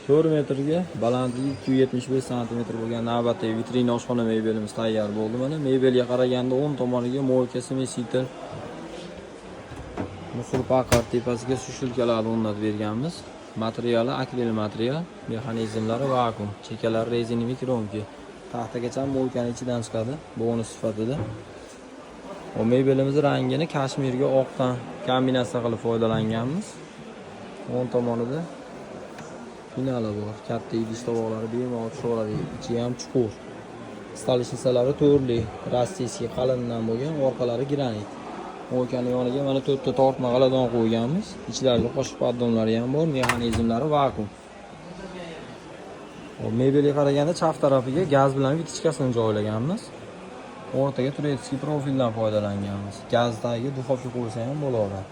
4 metrga balandligi 275 santimetr bo'lgan navbatdagi vitrina oshxona mebelimiz tayyor bo'ldi. Mana mebelga qaraganda o'ng tomoniga мойка, смеситель, musor paqir, tepasiga сушилка larni o'rnatib berganmiz. Materiali akril material, mexanizmlari vakuum, chekalari резиновый кромки. Taxtagacha мойка ni ichidan chiqadi, bonus sifatida. O mebelimiz rangini kashmirga oqdan kombinatsiya qilib foydalanganmiz. O'ng tomonida finali bor. Katta idish tovoqlari bemalol tushaveradi. Ichi ham chuqur. Столешница lari to'rtli, российский qalindan bo'lgan, orqalari granit. Мойка ni yoniga mana to'rtta tortma g'aladon qo'yganmiz. Ichlarida qoshiq поддон lari ham bor, mexanizmlari vakuum. Hop, mebelga qaraganda chap tarafiga gaz bilan вытяжка sini joylaganmiz. O'rtaga турецкий profildan foydalanganmiz. Gaz tagiga духовка qo'ysa ham bo'laveradi.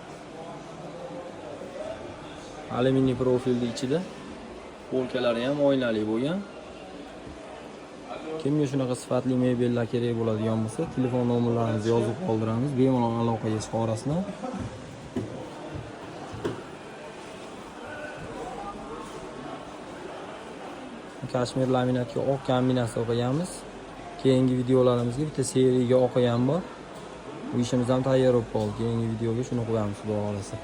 Alyuminiy profilni ichida polkalari ham oynali bo'lgan. Kimga shunaqa sifatli mebellar kerak bo'ladigan bo'lsa, telefon nomerlarimizni yozib qoldiramiz. Bemalol aloqaga chiqa olasizlar. Kashmir laminatga oq kombinatsiya qilganmiz. Keyingi videolarimizga bitta seriyaga oqi ham bor. Bu ishimiz ham tayyor bo'lib qoldi. Keyingi videoga shuni qo'yamiz, xudo xohlasa.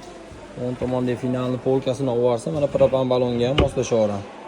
O'ng tomondagi finalni polkasini olib yuborsa, mana propan ballonga ham moslashaveradi.